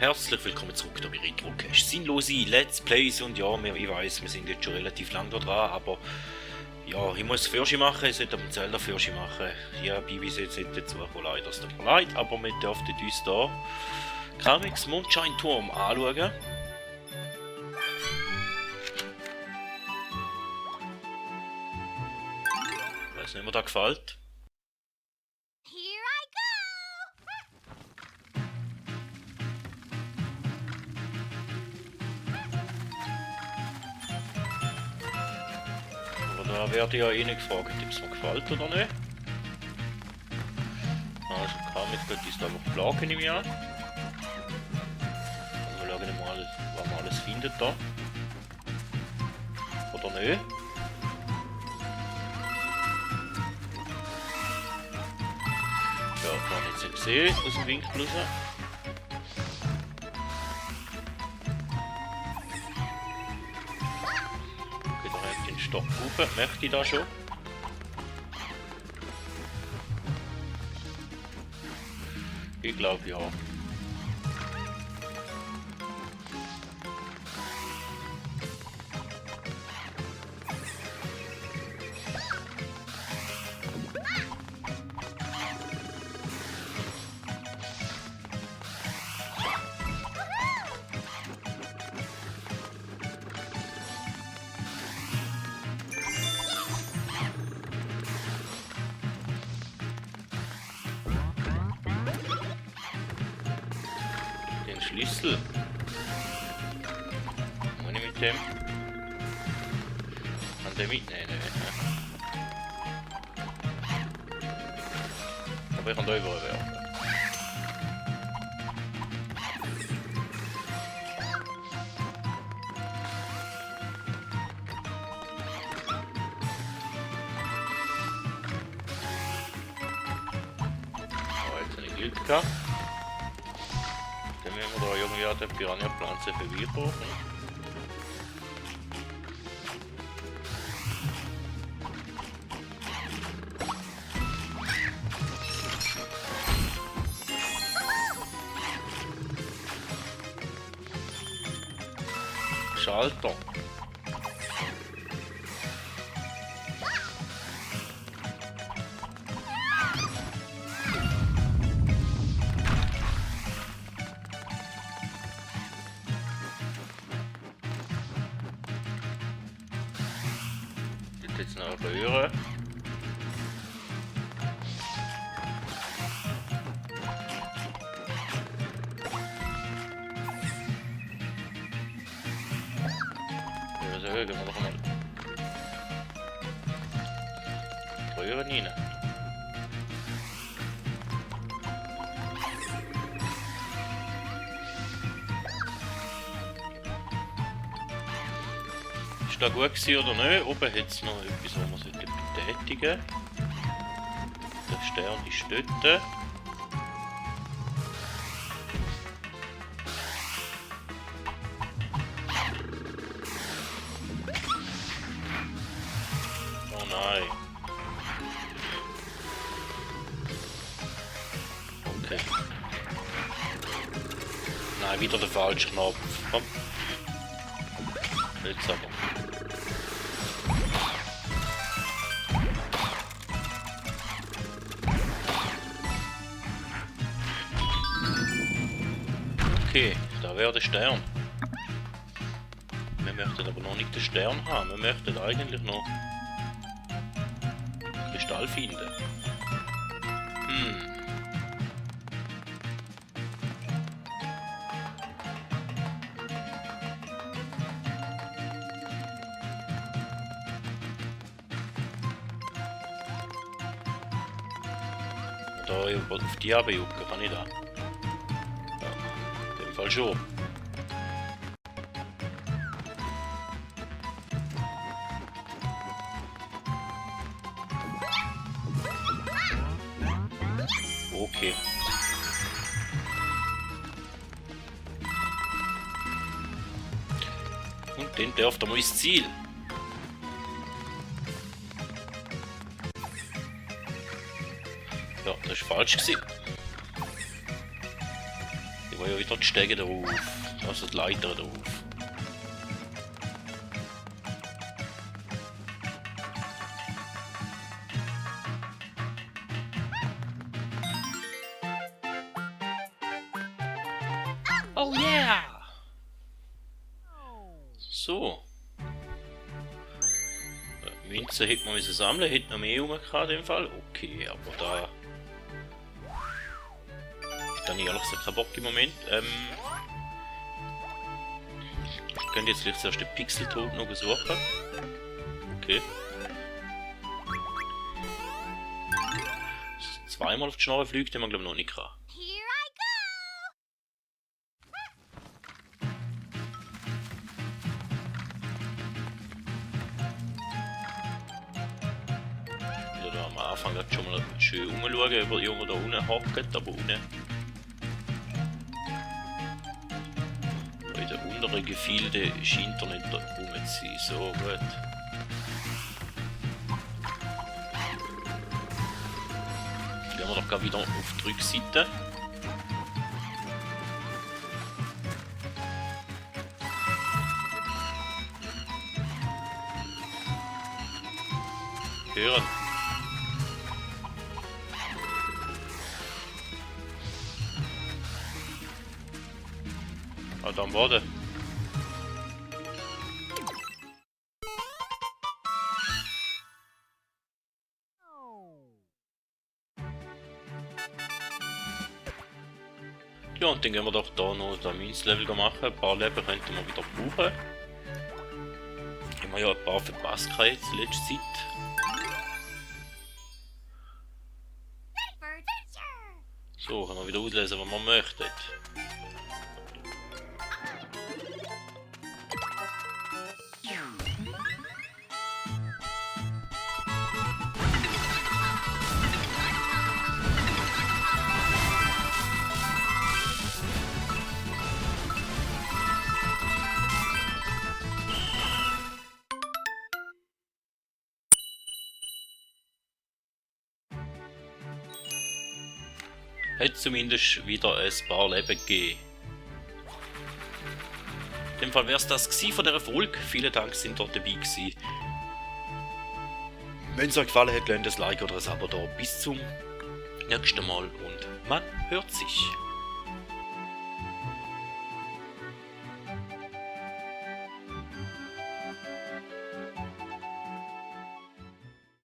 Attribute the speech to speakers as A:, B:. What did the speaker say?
A: Herzlich willkommen zurück hier bei Retrocast. Sinnlose Let's Plays und ja, ich weiß, wir sind jetzt schon relativ lang da dran, aber ja, ich muss Fürschi machen, ich sollte einen Zelda Fürschi machen. Ja, Bibi ist jetzt nicht dazu gekommen, leider, es tut mir leid, aber wir dürften uns da Kamix Mondschein Turm anschauen. Ich weiß nicht, ob mir das gefällt. Da werde ich ja eh nicht gefragt, ob es mir gefällt oder nicht. Also Kamix könnte ich es einfach plagen, nehme ich an. Und wir schauen mal, was man alles findet da. Oder nicht. Ja, kann ich jetzt nicht sehen aus dem Winkel raus. Stopp rufen, möchte ich da schon? Ich glaube ja. Schlüssel. Muss ich mit dem? Kann der mitnehmen? Aber ich kann da überall werfen. Oh, jetzt habe ich Glück gehabt. Dann müssen wir da irgendwie an der Piranha-Pflanze vorbeibrauchen. Schalter. Jetzt noch eine Röhre. Also gehen wir noch mal Röhre rein. Ist das gut gewesen oder nicht? Oben hat es noch etwas, was man betätigen sollte. Der Stern ist dort. Oh nein. Okay. Nein, wieder der falsche Knopf. Komm. Jetzt aber. Okay, da wäre der Stern. Wir möchten aber noch nicht den Stern haben, wir möchten eigentlich noch Kristall finden. Da auf die runterjucken kann ich da. Ja, in dem Fall schon. Okay. Und dann dürfte mal ins Ziel. Ja, das ist falsch gewesen. Ich wir ja wieder die Stege drauf. Also die Leiter drauf. Oh yeah! So. Münzen hätten wir müssen sammeln, hätten noch mehr rumgehabt in dem Fall. Okay, aber da... Dann ehrlich gesagt keinen Bock im Moment. Ich könnte jetzt vielleicht zuerst den Pixeltod noch suchen. Okay. Zweimal auf die Schnorre fliegt, den man glaube ich noch nicht kann. Oder am Anfang hat schon mal schön umschauen, ob irgendwo da unten hockt, aber unten. In den unteren Gefilden scheint er nicht rum zu sein. So gut. Gehen wir doch gerade wieder auf die Rückseite. Hören. Ah, dann warte. Ja, und dann gehen wir doch da noch das Münzlevel machen. Ein paar Leben könnten wir wieder brauchen. Haben wir ja ein paar verpasst jetzt in letzter Zeit. So, können wir wieder auslesen, was wir möchten. Hat zumindest wieder ein paar Leben gegeben. In dem Fall wäre es das von dieser Folge. Vielen Dank, sind dort dabei gewesen. Wenn es euch gefallen hat, lasst ein Like oder ein Abo da. Bis zum nächsten Mal und man hört sich.